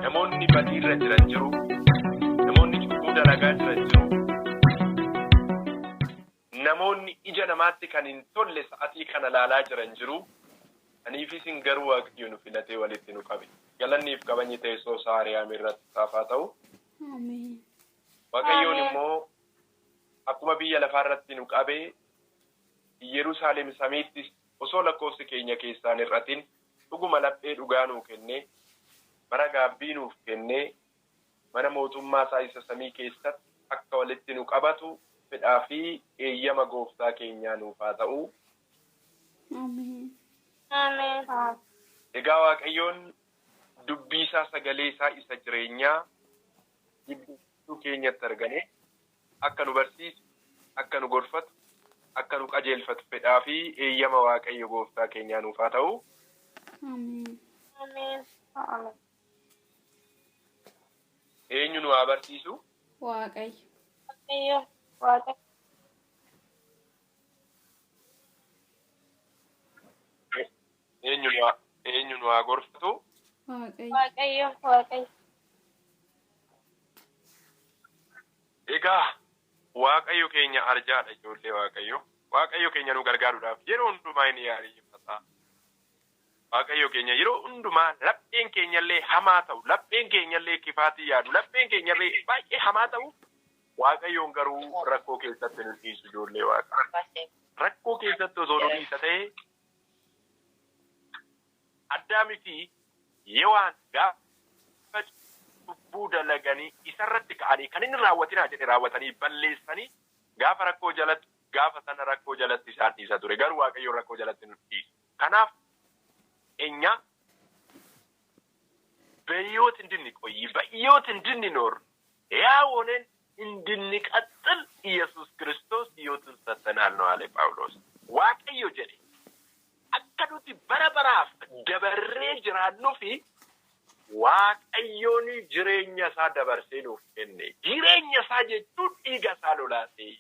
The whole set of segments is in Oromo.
Namoonni badiirra jiran jiru. Namoonni cubbuu dalagaa jiran jiru. Namoonni ija namaatti kan hin tolle sa'atii kana laalaa jiran jiru. Aniif isin garuu Waaqayyo nu filatee walitti nu qabe. Galanniif kabajni teessoo isaa Ariyaam irratti isaaf haa ta'u. Ameen. Waaqayyoon Ameen. immoo akkuma biyya lafaarratti nu qabe Yerusaalem samiittis osoo lakkoofsi keenya keessaan hir'atin dhuguma laphee dhugaa nuu kennee bara gaabbii nuuf kennee mana mootummaa isaa isa samii keessatti akka walitti nu qabatu fedhaa fi eeyyama gooftaa keenyaa nuuf haa ta'u. Ameen. Ameen. Egaa Waaqayyoon dubbii isaa sagalee isaa isa jireenyaa gidduu keenyatti argame akka nu barsiisu, akka nu gorfatu, akka nu qajeelfatu fedhaa fi eeyyama Waaqayyo gooftaa keenyaa nuuf haa ta'u. Ameen. Ameen. Eenyu nu haa barsiisu? Waaqayyo. Waaqayyo. Waaqayyo. Eenyu nu haa gorfatu? Waaqayyo. Waaqayyo. Waaqayyo. Egaa Waaqayyo keenya arjaadha ijoollee Waaqayyo. Waaqayyo keenya nu gargaaruudhaaf yeroo hundumaa inni yaariifata. Waaqayyo keenya yeroo hundumaa lapheen keenyallee hamaa ta'u, lapheen keenyallee kifaatii yaadu, lapheen keenyallee baay'ee hamaa ta'u, Waaqayyoon garuu rakkoo keessatti nu dhiisu ijoollee Waaqa. Rakkoo keessatti osoo nu dhiisa ta'e Addaamii fi Yewaan gaafa cubbuu dalaganii isarratti ka'anii kan inni raawwatinaa jedhe raawwatanii balleessanii gaafa rakkoo jalatti gaafa sana rakkoo jalatti isaan dhiisa ture garuu Waaqayyoon rakkoo jalatti nu dhiisu. Kanaaf እኛ በሕይወት እንድንቆይ በሕይወት እንድንኖር ሕያው ሆነን እንድንቀጥል ኢየሱስ ክርስቶስ ሕይወትን ሰጥተናል ነው አለ ጳውሎስ። Waaqayyo jedhe akka nuti bara baraaf dabarree jiraannuu fi Waaqayyoon jireenya isaa dabarsee nuuf kenne. Jireenya isaa jechuun dhiiga isaa lolaasee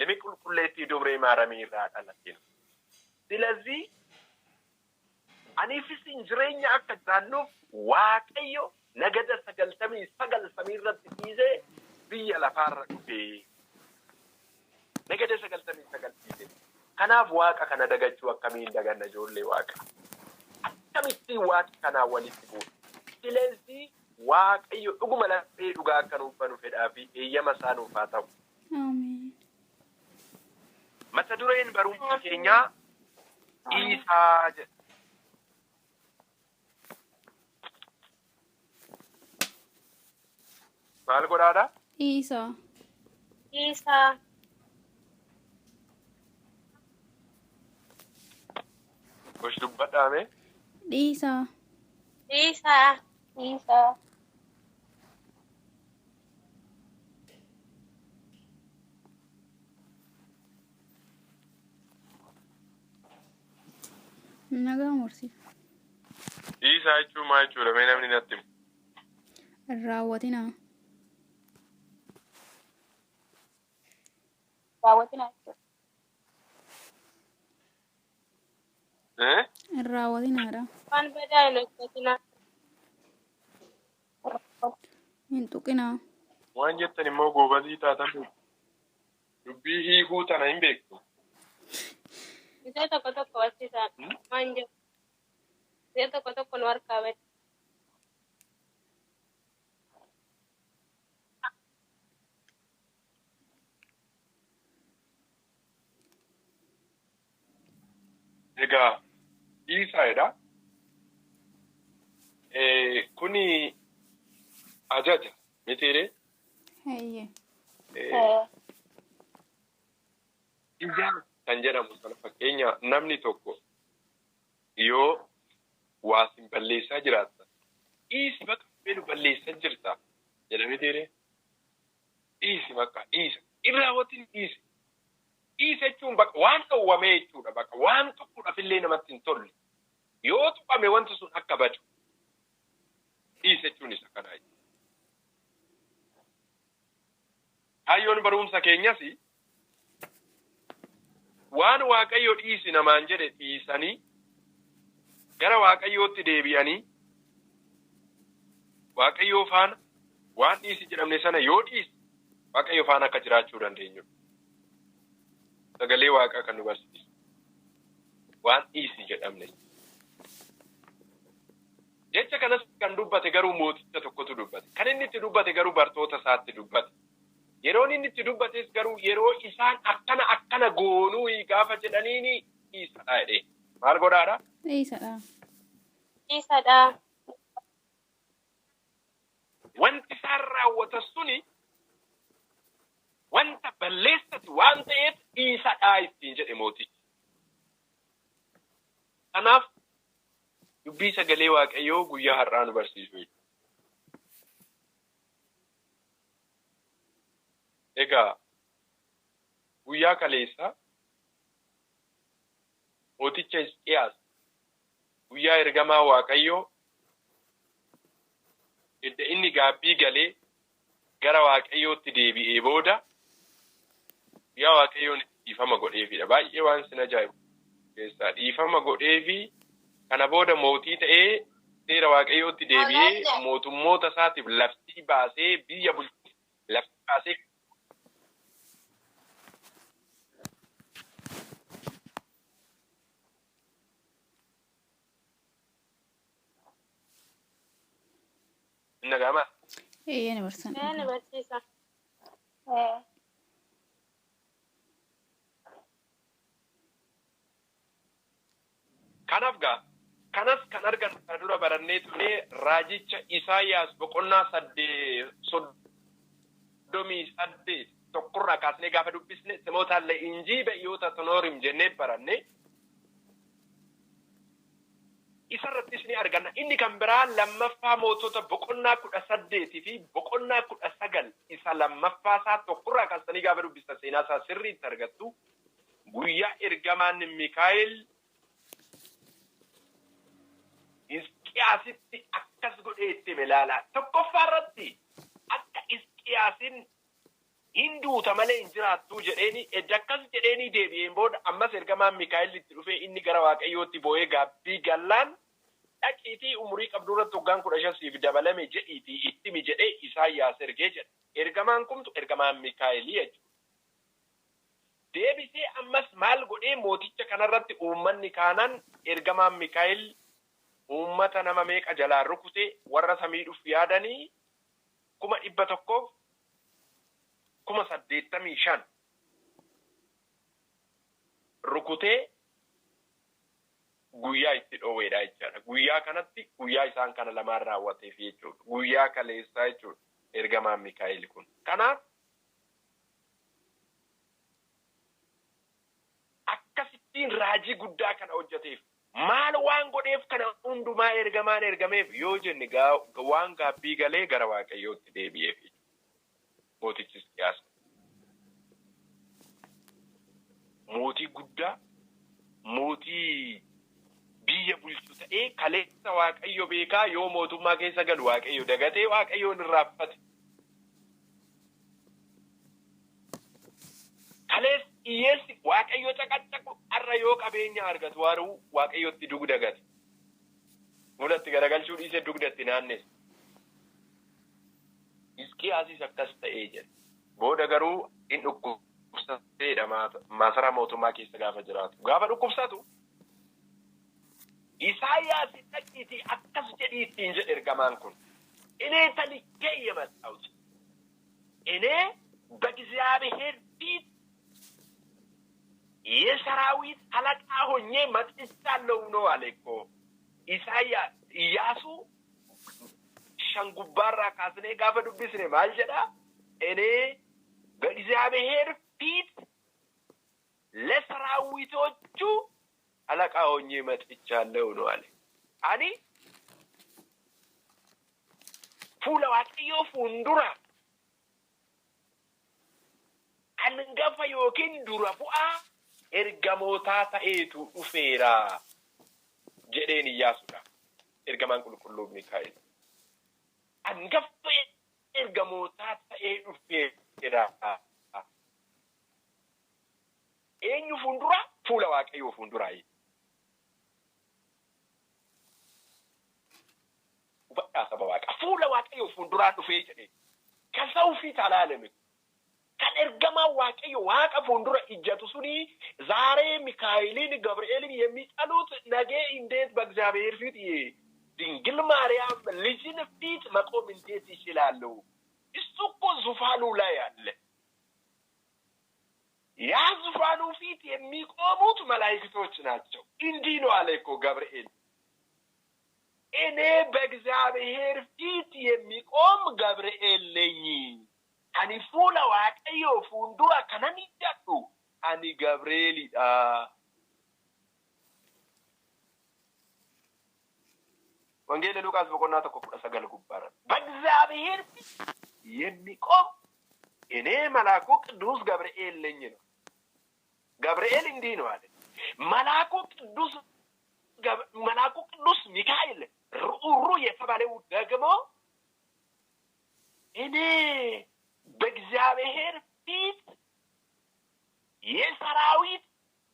limi qulqulleettii dubree maaramii irraa dhalate. ስለዚህ aniifis jireenya akka jiraannuuf Waaqayyo nagada 99 samiirratti dhiisee biyya lafaarra dhufe. Nagada 99 dhiise. Kanaaf Waaqa kana dagachuu akkamiin daganna ijoollee Waaqa? Akkamittiin Waaqa kanaa walitti bu'u? ስለዚህ Waaqayyo dhuguma laphee dhugaa akka nuuf banu fedhaa fi eeyyama isaa nuuf haa ta'u. Ameen. Mata dureen barumsa keenyaa Dhiisaa jedha. Maal godhaadha? Dhiisaa. Dhiisaa. Gosh dubbadhaame. Dhiisaa. Dhiisaa. Dhiisaa. Nagaa mursi. Dhiisaa jechuun maal jechuudha? Mee namni natti himu. Hin raawwatinaa. Raawwatinaa jechuudha. Eh? Hin raawwatinaadha. Waan badaa hin hojjetinaa. Hin tuqinaa. Waan jettan immoo goobazii taatan dubbii hiikuu tana hin beektu. Isee tokko tokko barsiisaan waan jiru. Isee tokko tokko nu harkaa bade. Egaa dhiisaadha. Kuni ajaja mitiiree? Hayyee. Ijaa kan jedhamu sana fakkeenya namni tokko yoo waa sin balleessaa jiraatta dhiisi bakka fedhu balleessaa jirta jedha mitiiree? Dhiisi bakka dhiisa hin raawwatin dhiisi. Dhiisa jechuun bakka waan dhowwamee jechuudha bakka waan tuquudhaaf illee namatti hin tolle yoo tuqame wanti sun akka badu dhiisa jechuun isa kanaa jechuudha. Kaayyoon barumsa keenyas waan Waaqayyo dhiisi namaan jedhe dhiisanii gara Waaqayyootti deebi'anii Waaqayyoo faana waan dhiisi jedhamne sana yoo dhiisi Waaqayyoo faana akka jiraachuu dandeenyudha. Sagalee Waaqaa kan nu barsiisu. Waan dhiisi jedhamne. Jecha kanas kan dubbate garuu mooticha tokkotu dubbate. Kan inni itti dubbate garuu bartoota isaatti dubbate. Yeroon inni itti dubbates garuu yeroo isaan akkana akkana goonuu gaafa jedhaniini dhiisadha jedhee. Maal godhaadha? Dhiisadha. Dhiisadha. Wanti isaan raawwatan suni wanta balleessati waan ta'eef dhiisadhaa ittiin jedhe mootichi. Kanaaf dubbii sagalee Waaqayyoo guyyaa har'aa nu barsiisu. Egaa guyyaa kaleessaa mooticha Hisqiyaas guyyaa ergamaa Waaqayyoo edda inni gaabbii galee gara Waaqayyootti deebi'ee booda guyyaa Waaqayyoon dhiifama godheefidha. Baay'ee waan sin ajaa'ibu keessaa dhiifama godheefi kana booda mootii ta'ee seera Waaqayyootti deebi'ee mootummoota isaatiif labsii baasee biyya bulchuuf labsii baasee Nagama. Eeyyee ni barsiisan. Ee ni barsiisa. Kanaaf gaa kanas kan argan kana dura barannee ture raajicha Isaayyaas boqonnaa 38 tokkorraa kaasnee gaafa dubbisne simootaan injii be'yoota tonoorim jennee baranne isarrattis ni arganna. Inni kan biraa lammaffaa mootota boqonnaa 18 fi boqonnaa 19 isa lammaffaa isaa tokkorraa kaasanii gaafa dubbistan seenaa isaa sirriitti argattu. Guyyaa ergamaan Mikaa'el Hisqiyaasitti akkas godhee itti ilaalaa. Tokkoffaa irratti akka Hisqiyaasin hin duuta malee hin jiraattuu jedheeni edda akkas jedheeni deebi'een booda ammas ergamaan Mikaa'el itti dhufee inni gara Waaqayyootti boo'ee gaabbii gallaan dhaqiitii umurii qabdu irratti waggaan 15 siif dabalame jedhiitii itti mi jedhee Isaayyaas ergee jedha. Ergamaan kumtu ergamaan Mikaa'elii jechuudha. Deebisee ammas maal godhee mooticha kanarratti uummanni kaanaan ergamaan Mikaa'el uummata nama meeqa jalaan rukute warra samii dhufu yaadanii 185,000 rukutee guyyaa itti dhoowweedha jechaadha. Guyyaa kanatti guyyaa isaan kana lamaan raawwateef jechuudha. Guyyaa kaleessaa jechuudha ergamaan Mikaa'el kun. Kanaaf akkasittiin raajii guddaa kana hojjeteef maal waan godheef kana hundumaa ergamaan ergameef yoo jenne waan gaabbii galee gara Waaqayyootti deebi'eef mootichi Hisqiyaas. Mootii guddaa mootii biyya bulchu ta'ee kaleessa Waaqayyo beekaa yoo mootummaa keessa galu Waaqayyo dagatee Waaqayyoon irraanfate. Kaleessa hiyyeessi Waaqayyo caqacaqu har'a yoo qabeenya argatu waaruu Waaqayyotti dugda gate. Mul'atti garagalchuu dhiisee dugdatti naannesse. Hisqiyaasis akkas ta'ee jira. Booda garuu in dhukkubsateedha masaraa mootummaa keessa gaafa jiraatu. Gaafa dhukkubsatu Isaayyaas dhaqiitii akkas jedhii ittiin jedhe ergamaan kun. እኔ ተልኬ የመጣሁት እኔ በእግዚአብሔር ፊት የሰራዊት አለቃ ሆኜ መጥቻለሁ ነው አለ እኮ ኢሳይያስ። ኢያሱ ሸንጉባራ ካስኔ ጋፈ ዱቢስኔ ማል ጀዳ እኔ በእግዚአብሔር ፊት ለሰራዊቶቹ አለቃ ሆኜ መጥቻለሁ ነው አለ። አኒ fuula Waaqayyoo fuuldura hangafa yookiin dura bu'aa ergamootaa ta'eetu dhufeera jedheen Iyyaasuudha. Ergamaan qulqulluu Mikaa'el. Hangafa ergamootaa ta'ee dhufeera. Eenyu fuuldura? Fuula Waaqayyoo fuulduraa. Hubadhaa saba Waaqaa. Fuula Waaqayyoo fuulduraan dhufee jedhe. ከሰው ፊት አላለም። Kan ergamaa Waaqayyo Waaqa fuuldura ijjatu suni ዛሬ ሚካኤልን ገብርኤልን የሚጠሉት ነገ እንዴት በእግዚአብሔር ፊት ድንግል ማርያም ልጅን ፊት መቆም እንዴት ይችላሉ? እሱ እኮ ዙፋኑ ላይ አለ። ያ ዙፋኑ ፊት የሚቆሙት መላእክቶች ናቸው። እንዲህ ነው አለ እኮ ገብርኤል፣ እኔ በእግዚአብሔር ፊት የሚቆም ገብርኤል ነኝ። Ani fuula Waaqayyoo fuuldura kanan ijjadhu ani Gabreelidha. Wangeela Luqaas boqonnaa 1:19 gubbaarra በእግዚአብሔር ፊት የሚቆም እኔ መልአኩ ቅዱስ ገብርኤል ነኝ ነው። ገብርኤል እንዲህ ነው አለ። መልአኩ ቅዱስ ሚካኤል ርዑሩ የተባለው ደግሞ እኔ በእግዚአብሔር ፊት የሰራዊት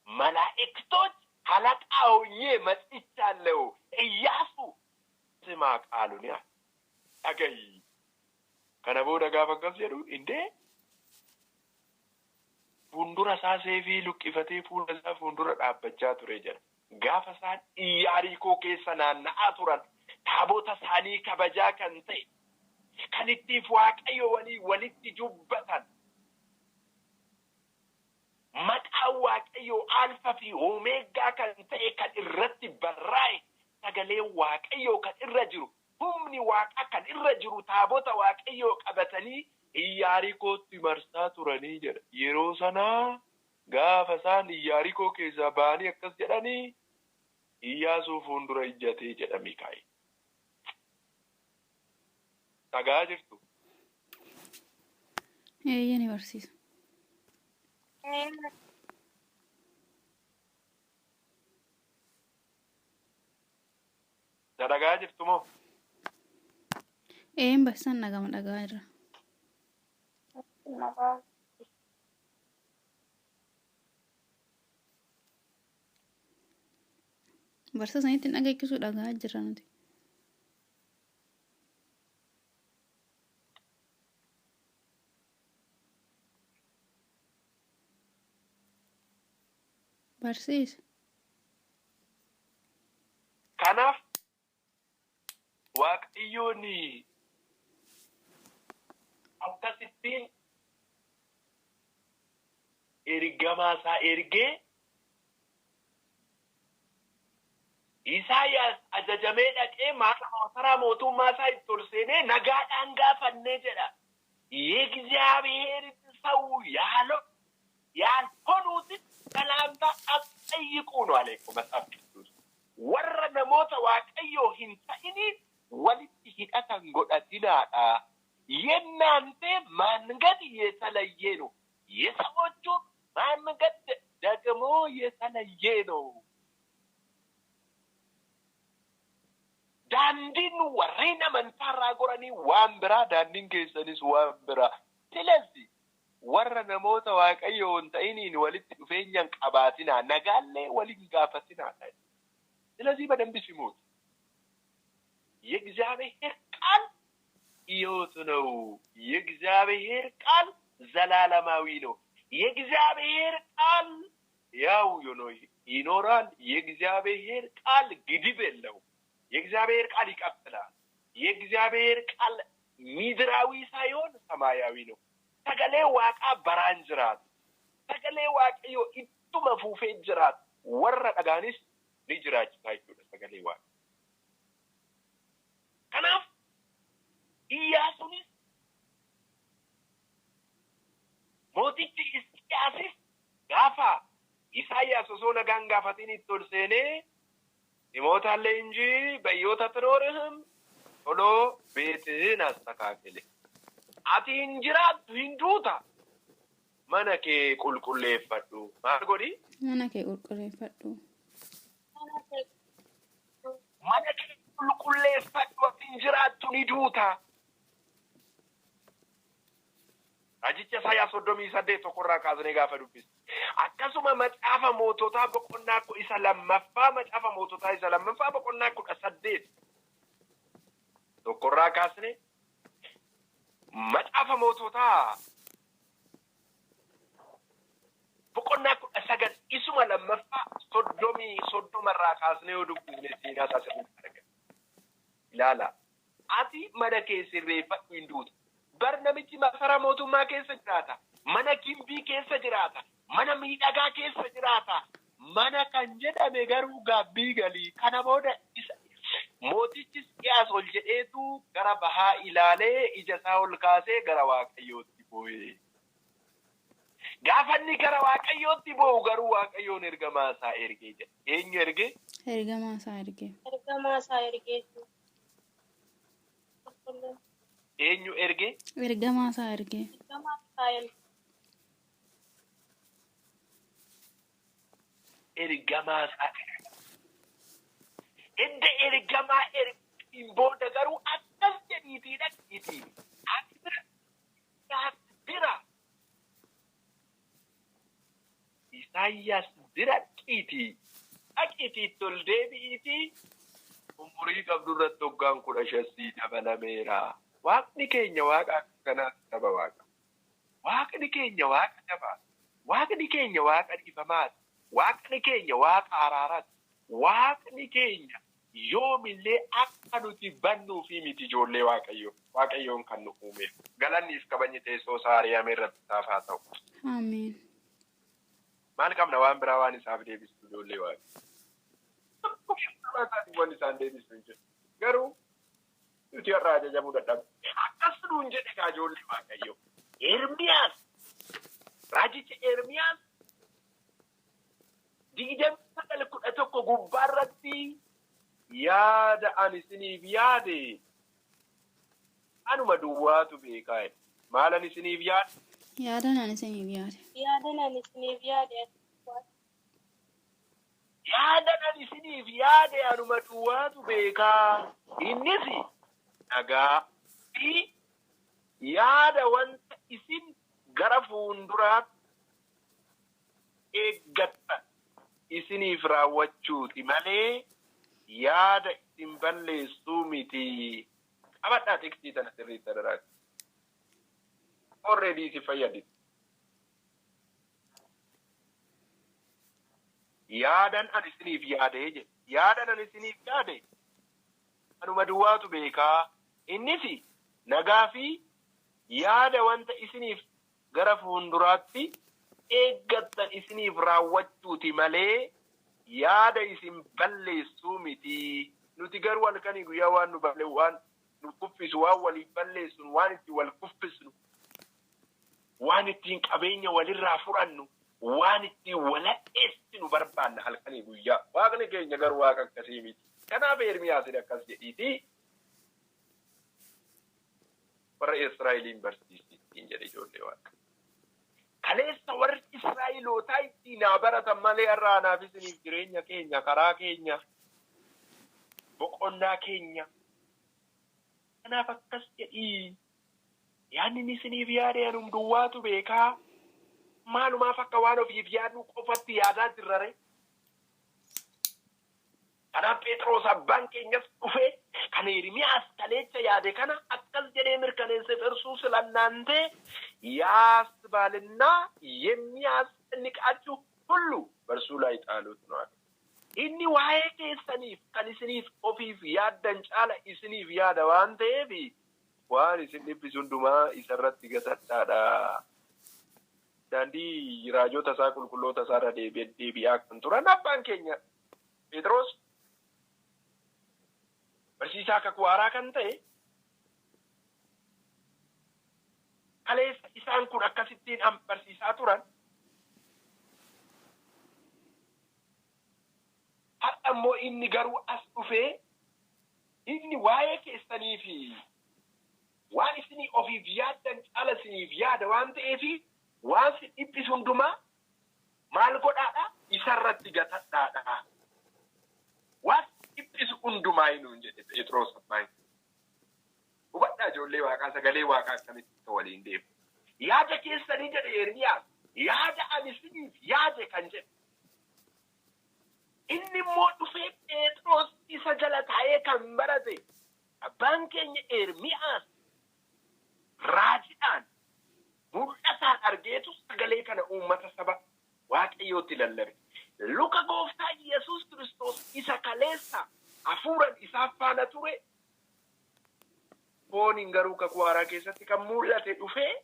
መላእክቶች አለቃ ሆኜ መጥቻለሁ። ኢያሱ ስማ ቃሉን ያ dhagayi. Kana booda gaafa akkas jedhu indee fuuldura isaa seefii luqqifatee fuula isaa fuuldura dhaabbachaa ture jedha. Gaafa isaan Iyyaarikoo keessa naanna'aa turan taabota isaanii kabajaa kan ta'e kan ittiin Waaqayyo walii walitti dubbatan maqaan Waaqayyoo Alfa fi Omeegaa kan ta'e kan irratti barraa'e sagalee Waaqayyoo kan irra jiru humni Waaqaa kan irra jiru taabota Waaqayyoo qabatanii Iyyaarikootti marsaa turanii jedha. Yeroo sanaa gaafa isaan Iyyaarikoo keessaa ba'anii akkas jedhanii Iyyaasuu fuuldura ijjatee jedha Mikaa'el. Dhagaa jirtu. Eeyyee ni barsiisa. Dhagaa jirtu moo? Eeyyeen barsiisaan dhagama dhagaa irra. Barsiisa sanitti dhageessisuu dhagaa jirra nuti. Barsiisa. Kanaaf Waaqayyoon akkasittiin ergamaa isaa ergee Isaayyaas ajajamee dhaqee masaraa mootummaa isaa itti ol seenee nagaadhaan gaafannee jedha. የእግዚአብሔር ሰው ያለው ያልሆኑትን ሰላምታ አትጠይቁ ነው አለ እኮ መጽሐፍ ቅዱስ። Warra namoota Waaqayyoo hin ta'iniin walitti hidhatan godhatinaadha. የእናንተ መንገድ የተለየ ነው፣ የሰዎቹ መንገድ ደግሞ የተለየ ነው። Daandiin warreen amantaarraa goranii waan biraa, daandiin keessanis waan biraa. ስለዚህ warra namoota Waaqayyoo hin ta'iniin walitti dhufeenyaan qabaatinaa, nagaallee waliin gaafatinaa. ስለዚህ በደንብ ስሙት። የእግዚአብሔር ቃል ሕይወት ነው። የእግዚአብሔር ቃል ዘላለማዊ ነው። የእግዚአብሔር ቃል ያው ሆኖ ይኖራል። የእግዚአብሔር ቃል ግድብ የለውም። የእግዚአብሔር ቃል ይቀጥላል። የእግዚአብሔር ቃል ምድራዊ ሳይሆን ሰማያዊ ነው። Sagalee Waaqaa baraan jiraatu. Sagalee Waaqayyoo ittuma fufee jiraatu. Warra dhagaanis ni jiraachisa jechuudha sagalee Waaqaa. Kanaaf Iyyaasuunis mootichi Hisqiyaasis gaafa Isaayyaas osoo nagaan gaafatiin itti ol seenee ትሞታለህ እንጂ በሕይወት አትኖርህም፣ ቶሎ ቤትህን አስተካክል። Ati hin jiraattu hin duuta. Mana kee qulqulleeffadhu. Maal godhi? Mana kee qulqulleeffadhu. Mana kee qulqulleeffadhu, ati hin jiraattu ni duuta. Raajicha Isaayyaas 38:1rraa kaasnee gaafa dubbisu. Akkasuma macaafa moototaa boqonnaa isa lammaffaa macaafa moototaa isa lammaffaa boqonnaa 18:1rraa kaasnee Macaafa moototaa boqonnaa 19 isuma lammaffaa 30 irraa kaasnee yoo dubbisne seenaa isaa sirriitti argina. Ilaala. Ati mana kee sirreeffadhu hin duutu. Bar namichi masaraa mootummaa keessa jiraata. Mana gimbii keessa jiraata. Mana miidhagaa keessa jiraata. Mana kan jedhame garuu gaabbii galii. Kana booda isa mootichis dhiyaas ol jedheetu gara bahaa ilaalee ija isaa ol kaasee gara Waaqayyootti boo'e. Gaafa inni gara Waaqayyootti boo'u garuu Waaqayyoon ergamaa isaa ergee jedhe. Eenyu ergee? Ergamaa isaa ergee. Ergamaa isaa ergee. Eenyu ergee? Ergamaa isaa ergee. Ergamaa isaa ergee. Ergamaa isaa ergee. Edda ergamaa ergiin booda garuu akkas jedhiitii dhaqiitii. Ati bira Isaayyaas bira Isaayyaas bira dhaqiitii dhaqiitii itti ol deebi'iitii umurii qabdu irratti waggaan 15 sii dabalameera. Waaqni keenya waaqa akkanaati saba waaqa. Waaqni keenya waaqa jabaa. Waaqni keenya waaqa dhiifamaati. Waaqni keenya waaqa araaraati. Waaqni keenya yoomillee akka nuti bannuufi miti ijoollee Waaqayyoo. Waaqayyoon kan nu uumeef. Galanniif kabajni teessoo isaa ari'ame irratti isaaf haa ta'u. Ameen. Maal qabna waan biraa waan isaaf deebistu ijoollee Waaqayyoo. Waan isaan deebistu hin jiru. Garuu nuti har'a ajajamuu dadhabne. Akkas nuun jedhe kaa ijoollee Waaqayyoo. Ermiyaas raajicha Ermiyaas 29:11 gubbaarratti yaada ani isiniif yaade anuma duwwaatu beekaa jedhe. Maal ani isiniif yaade? Yaada ani isiniif yaade. Yaada ani isiniif yaade. Yaada ani isiniif yaade anuma duwwaatu beekaa. Innis nagaa fi yaada wanta isin gara fuulduraatti eeggattan isiniif raawwachuuti malee yaada isin balleessuu miti. Qabadhaa tekstii tana sirriitti daraati. Already isin fayyaddi. Yaadan ani isiniif yaadee jedhe. Yaadan ani isiniif yaade anuma duwwaatu beekaa. Innis nagaa fi yaada wanta isiniif gara fuulduraatti eeggattan isiniif raawwachuuti malee yaada isin balleessuu miti. Nuti garuu halkanii guyyaa waan nu balle waan nu kuffisu waan waliif balleessinu waan itti wal kuffisnu waan ittiin qabeenya walirraa furannu waan ittiin wala'eessinu barbaanna halkanii guyyaa. Waaqni keenya garuu waaqa akkasii miti. Kanaaf Ermiyaas akkas jedhiiti warra Israa'eliin barsiisi ittiin jedhe ijoollee waaqa. Kaleessa warri Israa'elootaa ittiin haa baratan malee har'a anaaf isiniif jireenya keenya karaa keenya boqonnaa keenya. Kanaaf akkas jedhii yaadni inni isiniif yaade anum duwwaatu beekaa. Maalumaaf akka waan ofiif yaadnu qofatti yaadaa jirra ree. Kanaaf Phexros abbaan keenyas dhufee kan Ermiyaas kaleecha yaade kana akkas jedhee mirkaneesse እርሱ ስለ እናንተ ያስባልና የሚያስጨንቃችሁ ሁሉ በእርሱ ላይ ጣሉት ነው አለ። Inni waa'ee keessaniif kan isiniif ofiif yaaddan caala isiniif yaada waan ta'eef waan isin dhiphisu hundumaa isarratti gatadhaadha. Daandii raajota isaa qulqulloota isaarra deebi'aa kan turan abbaan keenya Phexros barsiisaa kakuu haaraa kan ta'e kaleessa isaan kun akkasittiin barsiisaa turan. Har'a immoo inni garuu as dhufee inni waa'ee keessanii fi waan isinii ofiif yaaddan caala isiniif yaada waan ta'eef waan si dhiphisu hundumaa maal godhaadha? Isarratti gatadhaadha. Waan si dhiphisu hundumaa nuun jedhe Phexros abbaan. Hubadhaa ijoollee waaqaa sagalee waaqaa akkamitti akka waliin deemu. Yaada keessanii jedhe Ermiyaas yaada ani isiniif yaade kan jedhe. Inni immoo dhufee Phexros isa jala taa'ee kan barate abbaan keenya Ermiyaas Raajiidhaan mul'ataan argeetu sagalee kana uummata saba Waaqayyootti lallabe. Luka gooftaa Yesuus Kiristoos isa kaleessa hafuuran isaaf faana ture. Fooniin garuu kakuu haaraa keessatti kan mul'ate dhufee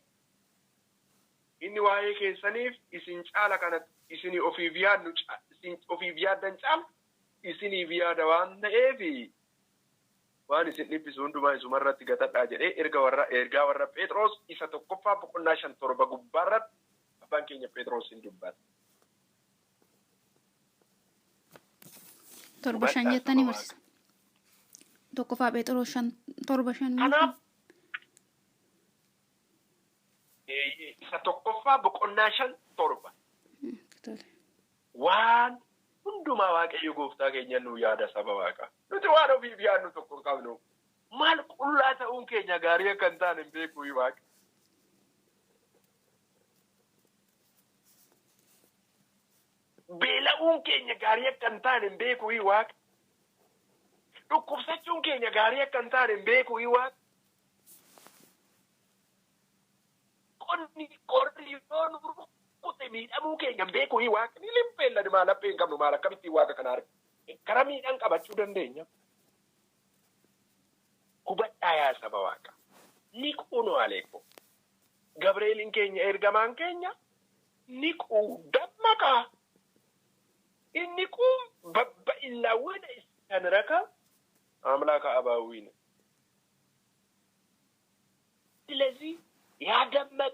inni waa'ee keessaniif isin caala kana isinii ofiif yaadnu isin ofiif yaaddan caala isiniif yaada waan ta'eef waan isin dhiphisu hundumaa isumarratti gatadhaa jedhee erga warra ergaa warra Phexros isa tokkoffaa boqonnaa 5-7 gubbaarratti abbaan keenya Phexros hin dubbata. 7-5 jettanii barsiisa. Tokkoffaa Phexros 5 7-5. Kanaaf isa tokkoffaa boqonnaa 5-7. Waan hundumaa Waaqayyo gooftaa keenya nu yaada saba Waaqaa. Nuti waan ofiif yaadnu tokko hin qabnu. Maal qullaa ta'uun keenya gaarii akka hin taane hin beeku Waaqa. Beela'uun keenya gaarii akka hin taane hin beeku Waaqa. Dhukkubsachuun keenya gaarii akka hin taane hin beeku Waaqa. Qonni qorri yoo nu rukute miidhamuu keenya hin beeku Waaqa. Ni limpheella maal laphee hin qabnu maal akkamittiin Waaqa kana arga. Karaa miidhaan qabachuu dandeenya. Hubadhaa yaa saba Waaqa. Niquu nu aleekko. Gabreeliin keenya ergamaan keenya niquu dammaqaa. Inni kun babba'illaawwan kan raka አምላክ አባዊ ነው። ስለዚህ ያደመቅ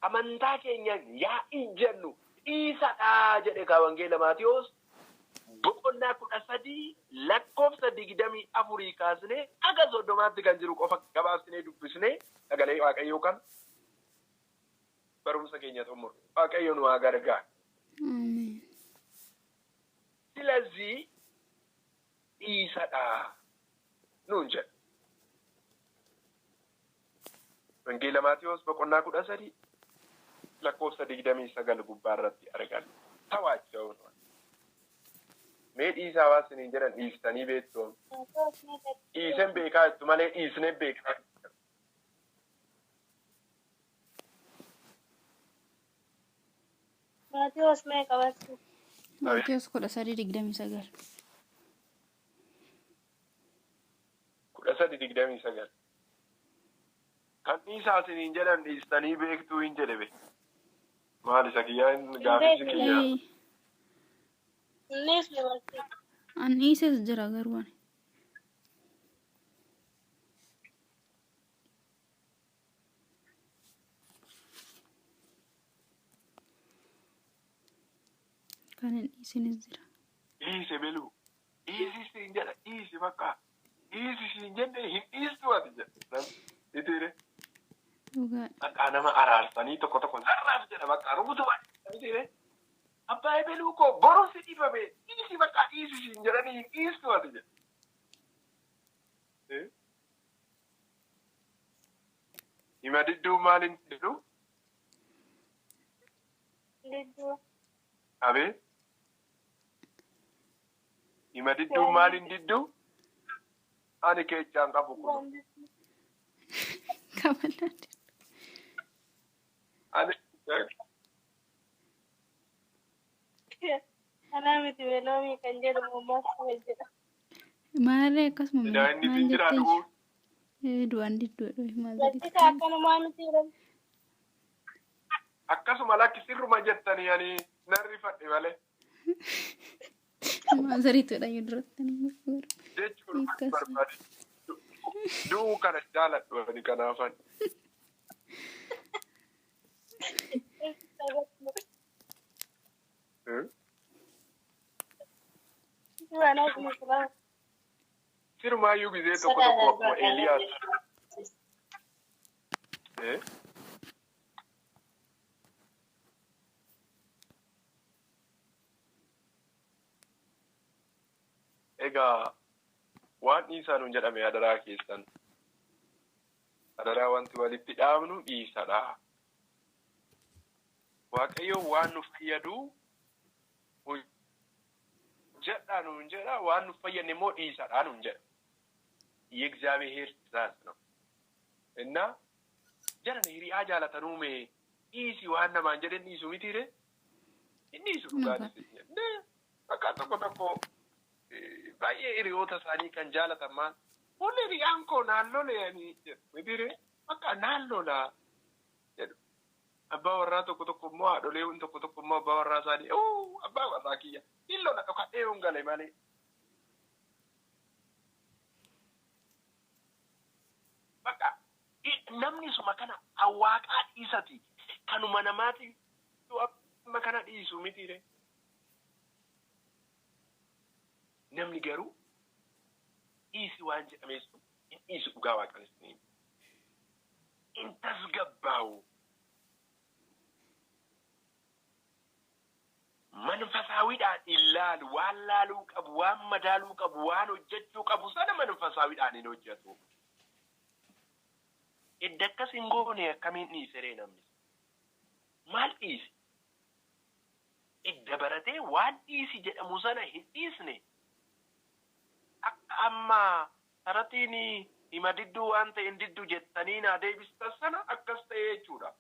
amantaa keenyaan yaa ijjannu dhiisadhaa jedhe kaa wangeela Maatiyos boqonnaa 13 lakkoofsa 24 kaasnee haga 30tti kan jiru qofa gabaabsinee dubbisnee sagalee Waaqayyoo kan barumsa keenya xumuru. Waaqayyo nu haa gargaaru. Ameen. ስለዚህ dhiisadhaa nuun jedha. Wangeela Maatiyos boqonnaa 13 lakkoofsa 29 gubbaarratti arganna. Tawaacha'uun. Mee dhiisaa waan isiniin jedhan dhiistanii beektu. Dhiiseen beekaa jettu malee dhiisnee beekaa. Maatiyos meeqa barsiisa? Maatiyos 13:29. 13:29. Kan dhiisaa isiniin jedhan dhiistanii beektuu hin jedhe be. Maal isa kiyyaa hin gaaffichi kiyyaa. Innis ni barsiisa. An dhiises jira garuu ani. Kan hin dhiisinis jira. Dhiise beluu. Dhiisi siin jedha dhiisi bakka. Dhiisi siin jenne hin dhiistu ati jedha. Itiire. Dhugaadha. Bakka nama araarsanii tokko tokko zarraaf jedha bakka rukutu itiire. Abbaa ebeluu koo boru si dhibame dhiisi bakka dhiisi siin jedhanii hin dhiistu ati jedha. Hima didduu maal hin jedhu? Didduu. Abee. Hima didduu maal hin didduu? Ani keechaan qabu kun. Kaballaan. Ani Kanaa miti beeloomii kan jedhamu maas jedha. Maallee akkasuma Edaa inni maal siin jira jettee du'uu. Du'aan didduu maal Barsiisa akkanumaa miti jedhamu. Akkasuma lakki sirruma jettanii ani nan rifadhe malee. Maal sariituudha yoo duratti Jechuun Akkas. barbaade. Du'uu kana jaaladhu ani kanaafan. Sirumaayyuu gizee tokko tokko akkuma Eeliyaas. Egaa waan dhiisaa nuun jedhame adaraa keessan. Adaraa wanti walitti dhaabnu dhiisadha. Waaqayyo waan nu fayyadu hojjedhaa nuun jedha waan nu fayyadne immoo dhiisadha nuun jedha. የእግዚአብሔር ትእዛዝ ነው እና Jaran hiriyaa jaalatanuu mee dhiisi waan namaan jedhan dhiisu mitiire? Hin dhiisu dhugaanis. Bakka tokko tokko baay'ee hiriyoota isaanii kan jaalatan maal? Walli hiriyaan koo naan lole jedhu mitiire? Bakka naan lola jedhu. Abbaa warraa tokko tokko immoo haadholee tokko tokko immoo abbaa warraa isaanii abbaa warraa kiyya hin lola dhokadhee yoon gale malee. Bakka namni suma kana waaqaa dhiisati kanuma namaati amma kana dhiisu mitiire. Namni garuu dhiisi waan jedhameessu hin dhiisu dhugaa waaqanis ni hin tasgabbaa'u. Manfasaawiidhaan ilaalu waan laaluu qabu waan madaaluu qabu waan hojjechuu qabu sana manfasaawiidhaan hin hojjetu. Edda akkas hin goone akkamiin dhiiseree namni? Maal dhiise? Edda baratee waan dhiisi jedhamu sana hin dhiisne. Akka amma saratiin hima didduu waan ta'e hin diddu jettanii naa deebistan sana akkas ta'e jechuudha.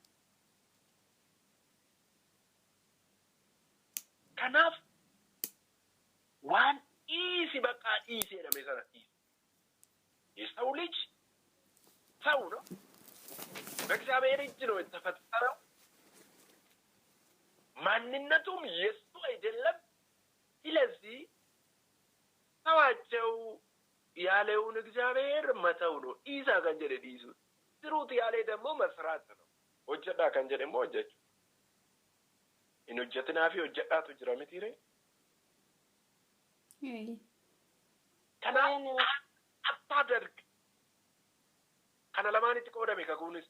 Kanaaf waan dhiisi bakka dhiisi jedhame sana dhiisi. የሰው ልጅ ሰው ነው። በእግዚአብሔር እጅ ነው የተፈጠረው። ማንነቱም የሱ አይደለም። ስለዚህ ተዋቸው ያለውን እግዚአብሔር መተው ነው። dhiisaa kan jedhe dhiisuu ስሩት ያለ ደግሞ መስራት ነው። hojjedhaa kan jedhe immoo hojjechuu. Hin hojjetinaa fi hojjedhaatu jira mitiire. Kanaaf አታደርግ kana lamaanitti qoodame kakuunis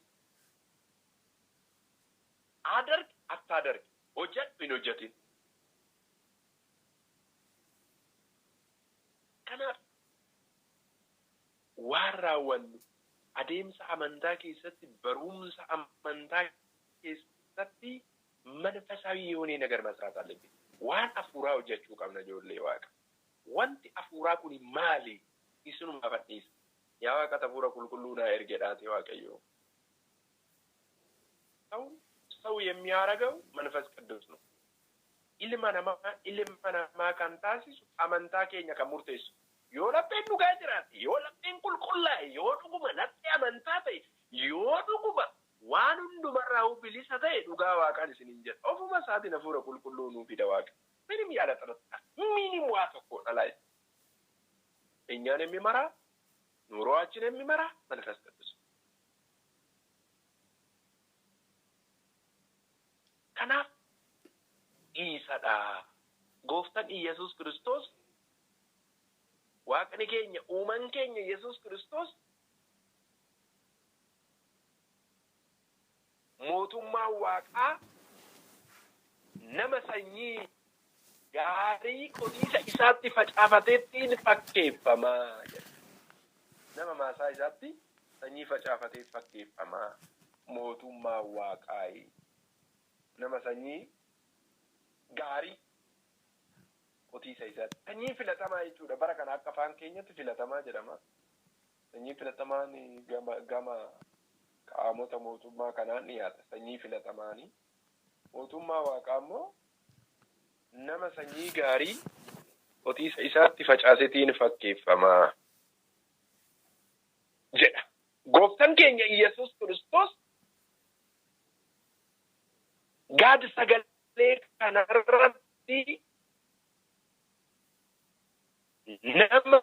አደርግ አታደርግ hojjedhu hin hojjetin. Kanaaf waan raawwannu adeemsa amantaa keessatti barumsa amantaa keessatti መንፈሳዊ የሆነ ነገር መስራት አለብን። Waan hafuuraa hojjechuu qabna ijoollee waaqa. Wanti hafuuraa kun maali? Isinuma fadhiisa. Yaa waaqa hafuura qulqulluu naa ergedhaate waaqayyo. ሰው ሰው የሚያደርገው መንፈስ ቅዱስ ነው። Ilma namaa ilma namaa kan taasisu amantaa keenya kan murteessu. Yoo lapheen dhugaa jiraate, yoo lapheen qulqullaa'e, yoo dhuguma laphee amantaa ta'e, yoo dhuguma waan hundumarraa bilisa ta'e dhugaa waaqaan isiniin jedha. Ofuma isaatiin hafuura qulqulluu nuu fida waaqa. ምንም ያለ ጥርጥር ምንም waa tokko dhalaa እኛን የሚመራ ኑሮአችን የሚመራ መንፈስ ቅዱስ። Kanaaf dhiisadha. Gooftaan Iyyasuus Kiristoos waaqni keenya uumaan keenya Yesuus Kiristoos mootummaan waaqaa nama sanyii gaarii qotiisa isaatti facaafateettiin fakkeeffama jedha. Nama maasaa isaatti sanyii facaafatee fakkeeffama mootummaan waaqaa nama sanyii gaarii qotiisa isaatti. Sanyii filatamaa jechuudha. Bara kana akka afaan keenyatti filatamaa jedhama. Sanyii filatamaan gama qaamota mootummaa kanaan dhiyaata. Sanyii filatamaani. Mootummaa waaqaa immoo nama sanyii gaarii qotiisa isaatti facaasetiin fakkeeffama jedha. Gooftaan keenya Iyyasuus Kiristoos gaad sagalee kanarratti nama